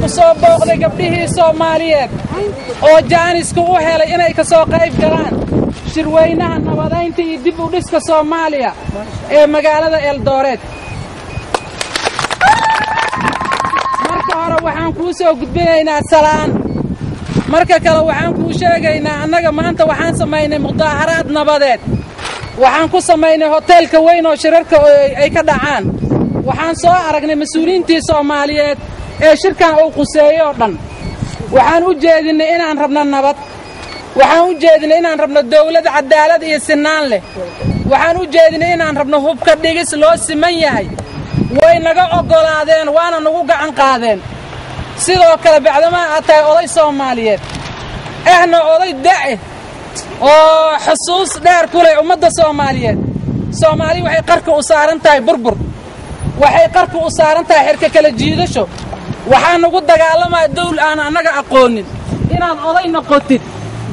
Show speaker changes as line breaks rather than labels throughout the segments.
ku soo booqday gabdhihii Soomaaliyeed oo jaaniska u helay inay ka soo qayb galaan shirweynaha nabadaynta iyo dib u dhiska Soomaaliya ee magaalada Eldoret. Marka hore waxaan kuu soo gudbinaynaa salaan. Marka kale waxaan kuu sheegaynaa annaga maanta waxaan samaynay mudaaharaad nabadeed. Waxaan ku samaynay hoteelka weyn oo shirarka ay ka dhacaan. Waxaan soo aragnay mas'uuliyiintii Soomaaliyeed ee shirkan uu quseeyo oo dhan. Waxaan u jeedinay inaan rabno nabad. Waxaan u jeedinay inaan rabno dawlad cadaalad iyo sinaan leh. Waxaan u jeedinay inaan rabno hubka dhigis loo siman yahay. Way naga oggolaadeen waana nagu gacan qaadeen. Sidoo kale bacdamaa aad tahay oday Soomaaliyeed ahna oday da'e oo xusuus dheer ku leh ummadda Soomaaliyeed. Soomaali waxay qarka u saaran tahay burbur. Waxay qarka u saaran tahay xirka kala jiidasho. Waxaan nagu dagaalamaa dowl aan annaga aqoonin. Inaad oday noqotid,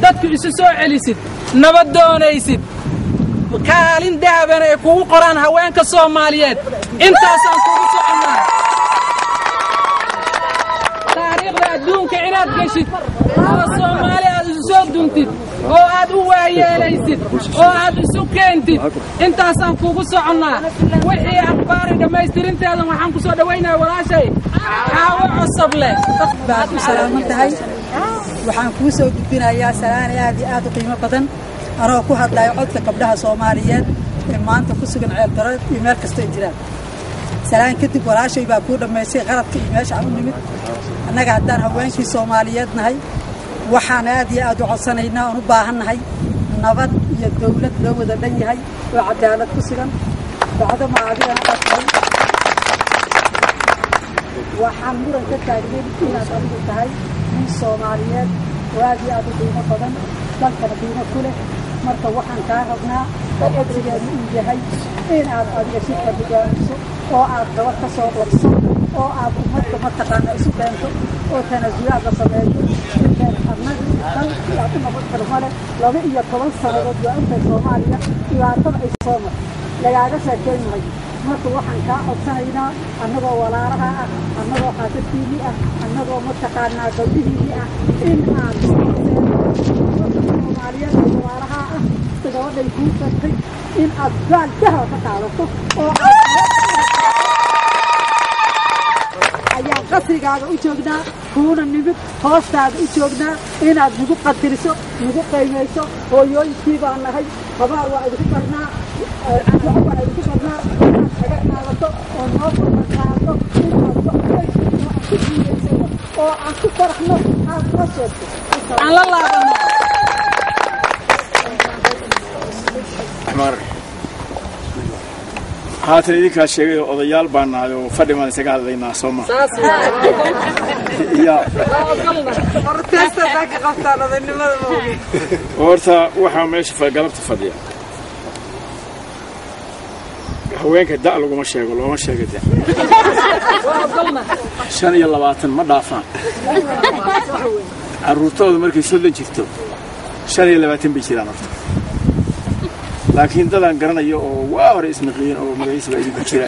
dadku isu soo celisid, nabad doonaysid, kaalin dahaban ay kugu qoraan haweenka Soomaaliyeed. Intaasaan kugu soconnaa. Taariikhda adduunka inaad geshid oo Soomaali aad isu soo duntid oo aad u waayeelaysid oo aad isu keentid, intaasaan kugu soconnaa. Wixii akhbaari dhammaystirinteedan waxaan ku soo dhawaynayaa walaashay Xaawo Cosoble.
Baad u salaaman tahay. Waxaan kuu soo gudbinayaa salaan aad iyo aad u qiimo badan anoo ku hadlayo codka gabdhaha Soomaaliyeed ee maanta ku sugan Ceeldareed iyo meel kasta ay jiraan. Salaan kadib walaashay baa kuu dhammaysay qaradka iyo meesha aan u nimid. Annaga haddaan haweenkii Soomaaliyeed nahay waxaan aad iyo aad u codsanaynaa oon u baahannahay nabad iyo dawlad loo wada dhan yahay oo cadaalad ku sugan. Bacdama adigana aad tahay waxaan muran ka taagnay inaad adigu tahay nin Soomaaliyeed oo aad iyo aad u qiimo badan, dalkana qiimo ku leh. Marka waxaan kaa rabnaa oo codsigeenu uu yahay inaad adiga shirka hogaamiso oo aad gabadh ka soo dhaliso oo aad ummadda mataqaana isu keento oo tanaasulaad la sameeyo. Inteen annaga dalkii aad u noqon karo male 12 sannadood waa intay Soomaaliya dhibaatada ay soo martay lagaaga sheekeyn maayo. Marka waxaan kaa codsanaynaa annagoo walaalaha ah, annagoo xaasaskiinii ah, annagoo mataqaanaa gabdhihiinii ah in aad Soomaaliyeed oo walaalaha ah gabadhay kuu tagtay in aad baal dahaba ka qaadato oo aad ayaan qasrigaaga u joognaa, kuuna nimid hoostaada u joognaa inaad nagu qadariso, nagu qiimayso. Hooyooyinkii baan nahay, habaar waa idinku barnaa, duco waa idinku barnaa inaad naga qaadato oo noo qaadato inaad wax weyn oo aan ku guulaysano oo aan ku faraxno aad noo sheegto.
Aan la laabano.
Haatan idinkaa sheegay odayaal baan nahay oo fadhi baan isaga hadlaynaa soo ma. Horta waxaa meesha galabta fadhiya haweenka da' laguma sheego, looma sheego da'. 25 ma dhaafaan. Carruurtoodu markay 30 jirto 25 bay jiraan horta. Laakiin dadaan garanayo oo waa hore isnaqiin oo magaciisa baa idinku jira.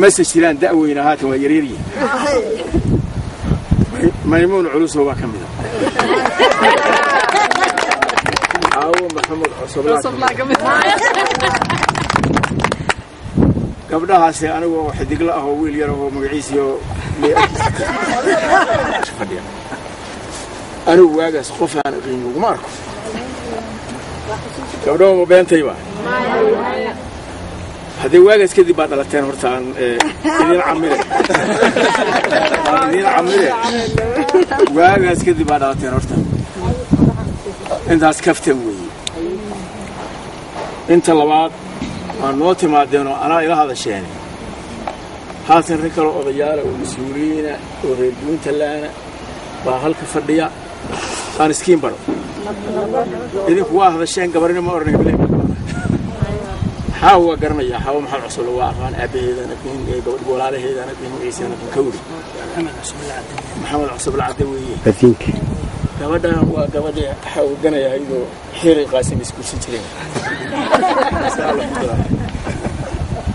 Mase jiraan da' weyna haatan waa yaryaryihin. Maymuun Culusow baa ka mid ah. Xaawo Maxamed Cosoblaa ka mid ah. Gabdhahaasi anigoo xidigla ah oo wiil yar oo magaciisiyo fadhiya. Anigu waagaas qof aan qiimo uguma arko. Gabdhahu ma beentay baa? Haddii waagaas kadib baad dhalateen horta aan idin camire. Aan idin camire. Waagaas kadib baad dhalateen horta. Intaas kaftan weeye. Inta labaad waa noo timaadeen oo anaa ila hadasheen. Haatan rag kale odayaala oo mas-uuliyiina oo reer Puntland baa halka fadhiya aan iskiin baro. Idinku waa hadasheen gabarina ma oranay bilayn. Xaawo waa garanayaa, Xaawo Maxamed Cosoble waa aqaan aabbaheedana qiin gabadh walaalaheedana qiin magaciisana qiin kawri. Maxamed Cosoble Cadde weeye. Gabadhan waa gabadhii Xaawo ganaya iyadoo xeeray Qaasim isguursan jireen.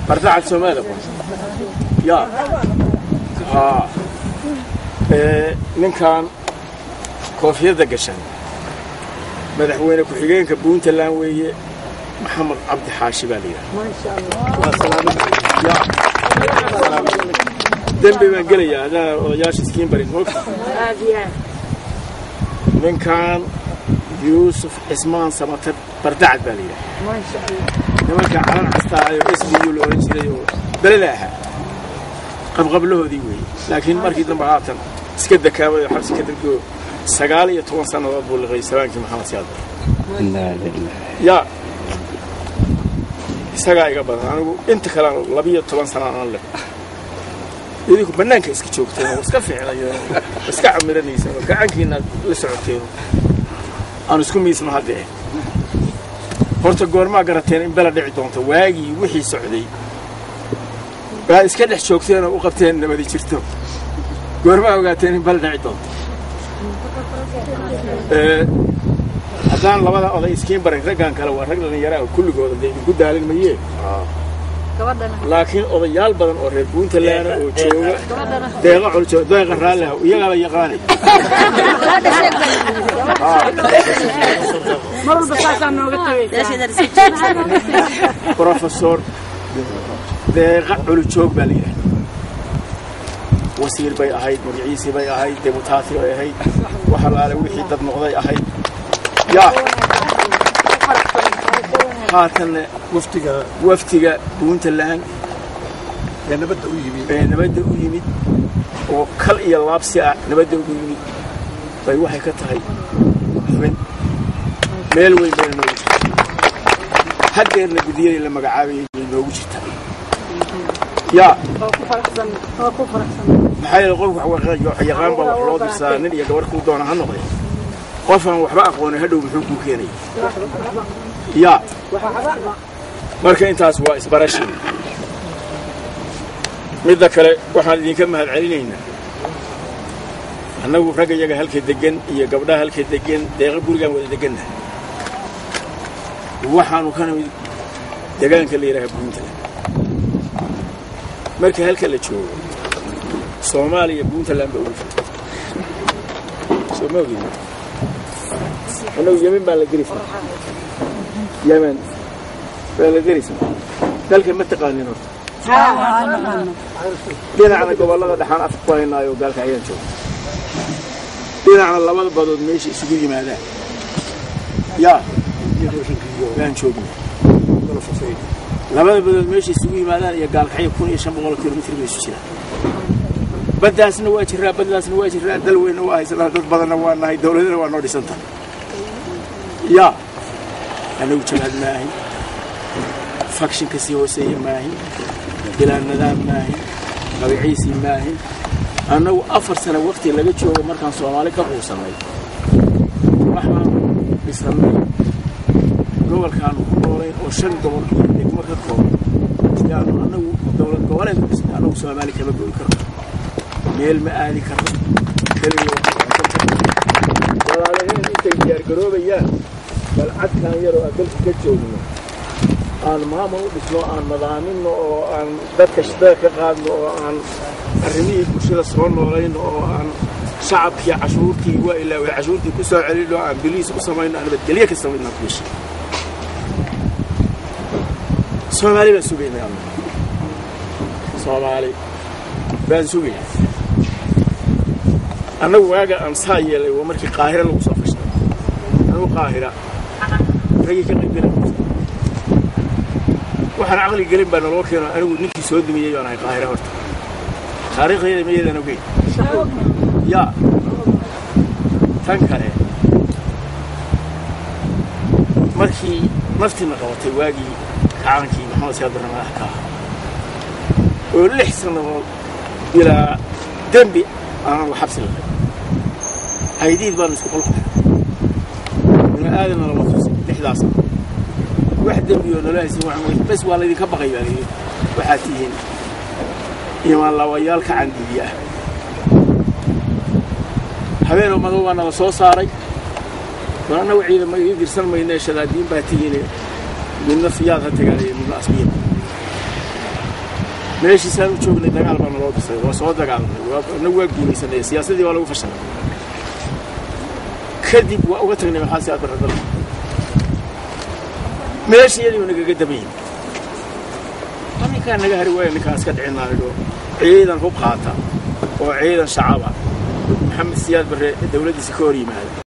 Bartacad Soomaaliya. Yaa Haa, ninkan koofiyadda gashan madaxweyne ku-xigeenka Puntland weeye, Maxamed Cabdi Xaashi baa la yidhaha. Dembi baan gelayaa haddaan odayaasha iskiin barin moogta. Ninkan Yuusuf Cismaan Samatar Bardacad baa la yidhaha, nimanka calan castaayo SBU la ohan jiray oo beleda ahaa qabqablahoodii weeye, laakiin markii dambe haatan iska dakaamay oo xabsi ka degoo 19 sannadood buu liqay sabaankii Maxamed Siyaad. Yaa isagaa iga badan anigu, inta kalean 12 sana aan leh. Idinku bannaanka iska joogteen oo iska fiicnayo, iska camiranaysan oo gacankiinaad la socoteen, aan isku miisno haddee. Horta goormaa garateen in bela dhici doonto? Waagii wixii socday baa iska dhex joogteen oo u qabteen nabadi jirto. Goormaa ogaateen in bela dhici doonto? Haddaan labada oday iskiin barin, raggan kale waa rag dhallinyaraa oo kulligooda dee idinku daalin mayee, laakiin odayaal badan oo reer Puntland oo jooga, Deeqa Coljo, Deeqa raalliha, iyagaa la yaqaanay. Professor Deeqa Culujoog baa la yidhahda, wasiir bay ahayd, magaciisii bay ahayd, debutaati bay ahayd, wax allaale wixii dad noqday ahayd. Yaa haatanna waftiga Puntland
ee nabadda u yimid,
ee nabadda u yimid oo kal iyo laabsi ah nabadda ugu yimid bay waxay ka tahay xubin meel weyn bayna noogu jirta. Haddeerna guddiyadii la magacaabayay bay noogu jirtaa. Yaa maxaa yeele qofku wax yaqaan baa wax loo dirsaa, nin iyo gabar kuu doona ha noqdee. Qof aan waxba aqoonin hadhow muxuu kuu keenaya? Yaa marka intaas waa isbarashii. Midda kale waxaan idinka mahad celinaynaa annagu ragga iyaga halka degan iyo gabdhaha halka degan, Deeqa gurigaan wada degannaha. Waxaanu ka nimid degaanka la yidhaaha Puntland. Marka halka la joogo Soomaaliya, Puntland ba ugu jirta, soo ma ogin? Annagu Yemen baan la gelisnaa, Yemen baan la gelisnaa. Dalka ma taqaanin horta. Dhinacna gobollada dhexaan afka ku haynaayo, gaalka ayaan jooga, dhinacna labada badood meesha isugu yimaadaan yaa baan joognaa. Labada badood meesha isugu yimaadaan iyo Gaalkacyo 1500 kilomitr bay isu jiraan. Baddaasna waa jiraa, baddaasna waa jiraa. Dal weynna waa haysanaa, dad badanna waa nahay, dawladana waa noo dhisan tahay. Yaa anagu jabhad maahin, faction ka sii hooseeya maahin, bilaa nidaam maahin, magaciisii maahin. Annagu 4 sano waqti laga joogo markaan Soomaali ka quusanay, waxaanu dhisannay gobolkaanu ku noolayn oo 5 gobol iyo degmo ka kooban. Yaanu annagu dowlad goboleed u dhisnay. Annagu Soomaali kama go'i karno, meel ma aadi karno keligoo. Walaalaheen intay diyaargaroobayaan, bal cadkaan yaroo aan dalka ka joogno aan maamul u dhisno, aan nadaaminno oo aan dadka shidada ka qaadno oo aan arrimihii bulshada soo noolayno oo aan shacabkii cashuurtii waa ilaaway cashuurtii ku soo celino, aan biliis u samayno, aan nabadgelyo ka samayno kuwishi. Soomaali baan sugaynay annagu, Soomaali baan sugaynay annagu. Waaga aan saa yeelay waa markii Qaahira lagu soo fashtay. Anigu Qaahira raggii ka qaybgalay, waxaan caqli gelin baa naloo keeno. Anigu ninkii soo dumiyey baan ahay Qaahira. Horta taariikhdeeda mayadan ogeyn. Yaa tan kale markii naftiina qabatay waagii kacaankii Maxamed Siyaad Barre madax ka ahaa oo 6 sannadood bilaa dembi aanan la xabsi lahayn, Caydiid baanu isku qol ku xiray, bini aadanna lama tusin lixdaas sano. Wax dembi oo nala haysan waxaan bes waa laydinka baqay baa layidhi, waxaad tihiin imaan laawayaal ka candiidiye ah. Habeenoo madow baa nala soo saaray. War annagu ciidamo idiin dirsan maynee, shadaadiin baa tihiine, midna fiyaad ha tagaanaya, midna asbiya. Meeshiisaan u joognay dagaal baa naloo dhisay, waa soo dagaalamnay, inagu waa guulaysanay, siyaasadii waa lagu fashalay. Kadib waa uga tagnay Maxamed Siyaad Barre dalka, meesha iyadii nagaga daba yimi. Ninkaan naga hari waaya, ninkaan iska dhicinaayo, ciidan hub qaata oo ciidan shacaba Maxamed Siyaad Barre dawladdiisa ka hor yimaada.